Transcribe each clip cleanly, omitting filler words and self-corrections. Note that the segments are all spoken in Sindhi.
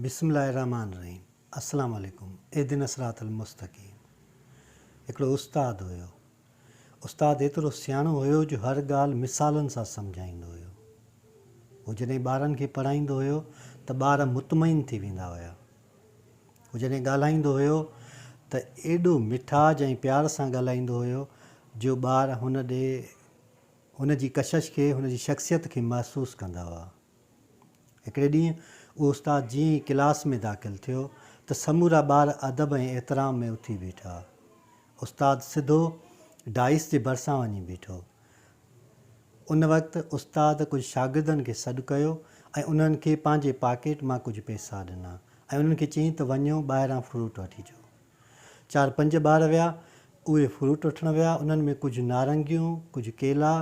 بسم الله الرحمٰن الرحيم السلام عليڪم اهدنا الصراط المستقيم هڪڙو استاد هيو استاد ايترو سياڻو هيو جو هر ڳالهه مثالن سان سمجهائيندو هيو هو جڏهن ٻارن کي پڙهائيندو هيو ته ٻار مطمئن ٿي ويندا هيا هو جڏهن ڳالهائيندو هيو ته ايڏو مٺاج ۽ پيار سان ڳالهائيندو هيو جو ٻار هن ڏي هن جي ڪشش کي هن جي شخصيت کي محسوس ڪندا هئا. هڪڙي ڏينهن اهو استاد جيئن ئي ڪلاس ۾ داخل ٿيو ته سمورا ٻار ادب ۽ احترام ۾ اٿي بيٺا. استاد سڌو ڊائس جي ڀرسان وڃي بيٺو. ان وقت استاد ڪجهه شاگردن کي سڏ ڪيو ۽ انهن کي پنهنجي پاڪيٽ مان ڪجهه پئسا ڏنا ۽ انهن کي چيائين ته وڃو ٻاهران فروٽ وٺي اچو. چار پنج ٻار ويا، اهي فروٽ وٺڻ ويا، انهن ۾ ڪجهه نارنگيون، ڪجهه ڪيلا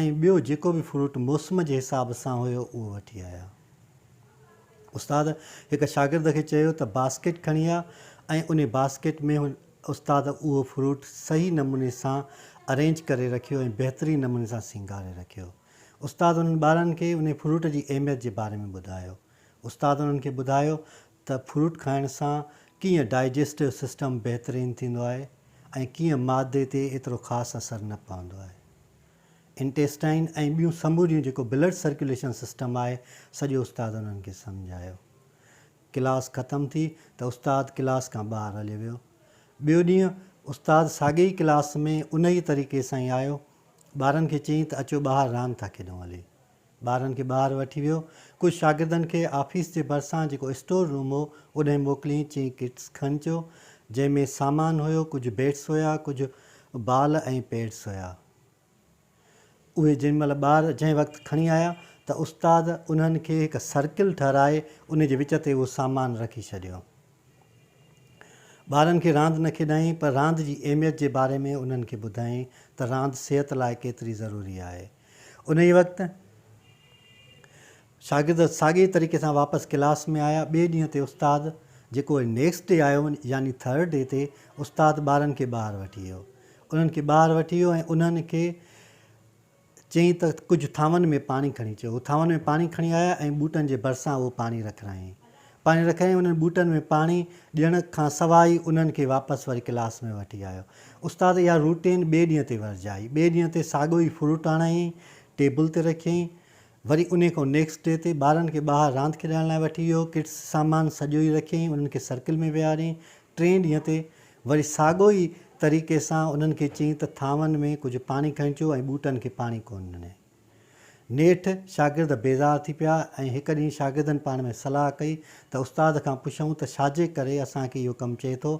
۽ ٻيو جيڪو به فروٽ موسم جي حساب سان هيو اهو وٺي آيا. استاد هڪ شاگرد کي چيو ته باسڪيٽ کڻي آ ۽ انهي باسڪيٽ ۾ استاد اهو فروٽ صحيح نموني سان ارينج ڪري رکيو ۽ بهترين نموني سان سينگاري رکيو. استاد انهن ٻارن کي انهي فروٽ جي اهميت جي باري ۾ ٻڌايو. استاد انهن کي ٻڌايو ته فروٽ کائڻ سان ڪيئن ڊائجسٽو سسٽم بهترين ٿيندو آهي ۽ ڪيئن معدي تي ايترو خاص اثر نه پوندو آهي. انٽيسٽائن ۽ ٻيون سموريون جيڪو بلڊ سرڪيوليشن سسٽم آهي سڄو استاد انهن کي سمجهايو. ڪلاس ختم ٿي ته استاد ڪلاس کان ٻاهر هليو ويو. ٻيو ڏينهن استاد ساڳي ئي ڪلاس ۾ انهيء طريقي سان ئي آيو. ٻارن کي چيائين ته اچو ٻاهر راند ٿا کيڏون هلي. ٻارن کي ٻاهر وٺي ويو. ڪجهه شاگردن کي آفيس جي ڀرسان جيڪو اسٽور روم هو، اوڏانهن موڪليائين، چيائين ڪٽس کڻ چو، جنهن ۾ سامان هيو، ڪجهه بيٽس هيا، ڪجهه بال ۽ پيڊس هيا. اهي جنهن مهل ٻار جنهن وقت کڻي آيا ته استاد انهن کي هڪ سرڪل ٺهرائي ان جي وچ تي اهو سامان رکي ڇڏيو. ٻارن کي راند نه کيڏايائين پر راند جي اهميت جي باري ۾ انهن کي ٻڌايائين ته راند صحت لاء ڪيتري ضروري آهي. انهيء وقت شاگرد ساڳئي طريقي سان واپس ڪلاس ۾ آيا. ٻئي ڏينهن تي استاد جيڪو وري نيڪسٽ ڊي آيو يعني ٿرڊ ڊي تي استاد ٻارن کي ٻاهر وٺي ويو. انهن کي ٻاهر وٺي ويو ۽ انهن کي چيائين ته ڪجهه ٿانون ۾ پاڻي کڻي اچو. هو ٿانون ۾ پاڻي کڻي آيا ۽ ٻوٽن جي ڀرسان اهو پاڻي رکرايائين. پاڻي رکرايائين انهن ٻوٽن ۾ پاڻي ڏيڻ کان سواء ئي انهن کي واپس وري ڪلاس ۾ وٺي آيو. استاد اها روٽين ٻئي ڏينهن تي ورجائي. ٻئي ڏينهن تي ساڳيو ئي فروٽ آڻايائين، ٽيبل تي رکيائين. وري انهي کان نيڪسٽ ڊي تي ٻارن کي ٻاهر راند کيڏائڻ لاء وٺي ويو. ڪٽس سامان سڄو ئي رکيائين، انهن کي سرڪل ۾ ويهاريائين. ٽئين ڏينهن تي وري ساڳيو ئي طريقي سان انهن کي چيائين ته ٿانون ۾ ڪجهه پاڻي کڻي اچو ۽ ٻوٽن کي پاڻي ڪونه ڏنائين. نيٺ شاگرد بيزار ٿي پيا ۽ هڪ ڏينهن شاگردن پاڻ ۾ صلاح ڪئي ته استاد کان پڇون ته ڇاجي ڪري اسان کي اهو ڪم چئي ٿو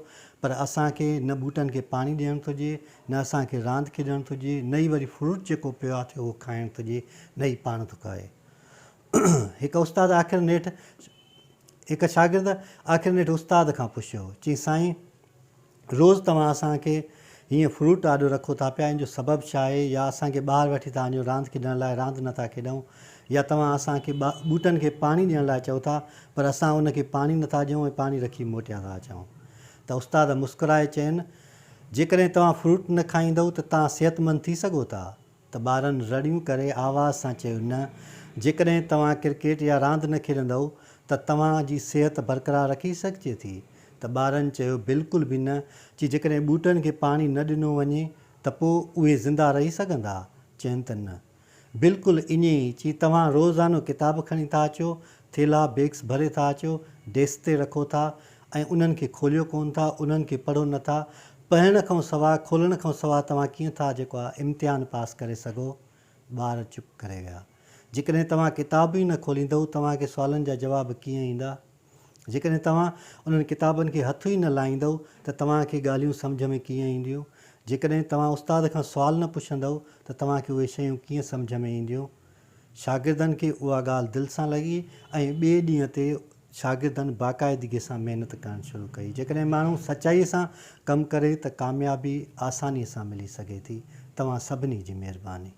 پر اسان کي نه ٻوٽن کي پاڻي ڏيڻ ٿو ڏئي نه اسان کي راند کيڏڻ ٿو ڏئي نه ئي وري فروٽ جيڪو پيو آهي اهو کائڻ ٿو ڏئي نه ئي پاڻ ٿو کائي. هڪ استاد آخر نيٺ هڪ شاگرد آخر نيٺ استاد کان پڇيو چيائين سائين! روز توهان اسان کي هيئن فروٽ آڏو رکو ٿا پيا ان جو سبب ڇا آهي يا اسان کي ٻاهر وٺي ٿا وڃو راند کيڏڻ لاء راند نه ٿا کيڏون يا توهان اسان کي ٻوٽن کي پاڻي ڏيڻ لاء چئو ٿا پر اسان ان کي پاڻي نه ٿا ڏيون ۽ پاڻي رکي موٽيا ٿا اچون ته استاد مسڪرائي چين جيڪڏهن توهان فروٽ نه کائيندؤ ته توهان صحتمند ٿي سگهو ٿا؟ ته ٻارن رڙيون ڪري آواز سان چيو نه، جيڪڏهن توهان ڪرڪيٽ يا راند نه کيڏندؤ ته توهان جي صحت برقرار رکي سگهجي ٿي؟ ته ٻارن چيو بلڪل به نه، چي جيڪڏهن ٻوٽن کي پاڻي نه ڏنو وڃي ته پوء اهي زنده رهي سگهندا؟ چين ته نه. بلڪل ائين ئي، چي توهان روزانو ڪتاب کڻي ٿا اچو، ٿيلها، بيگس، ڀري ٿا اچو، ڊيسڪ تي رکو ٿا ۽ انهن کي کوليو ڪونه ٿا، انهن کي پڙهو نه ٿا، پڙهڻ کان سواء، کولڻ کان سواء توهان ڪيئن ٿا جيڪو آ امتحان پاس ڪري سگهو؟ ٻار چپ ڪري ويا. جيڪڏهن توهان ڪتاب ئي نه کوليندؤ، توهان کي سوالن جا جواب ڪيئن ايندا؟ جيڪڏهن توهان انهن ڪتابن کي هٿ ئي نه لائيندؤ ته توهان کي ڳالهيون سمجهه ۾ ڪيئن اينديون؟ جيڪڏهن توهان استاد کان سوال نه پڇندؤ ته توهان کي اهي شيون ڪيئن سمجهه ۾ اينديون؟ شاگردن کي اها ڳالهه دل سان لڳي ۽ ٻئي ڏينهن تي شاگردن باقاعدگي سان محنت ڪرڻ شروع ڪئي. جيڪڏهن ماڻهو سچائي سان ڪم ڪري ته ڪاميابي آساني سان ملي سگهي ٿي. توهان سڀني جي مهرباني.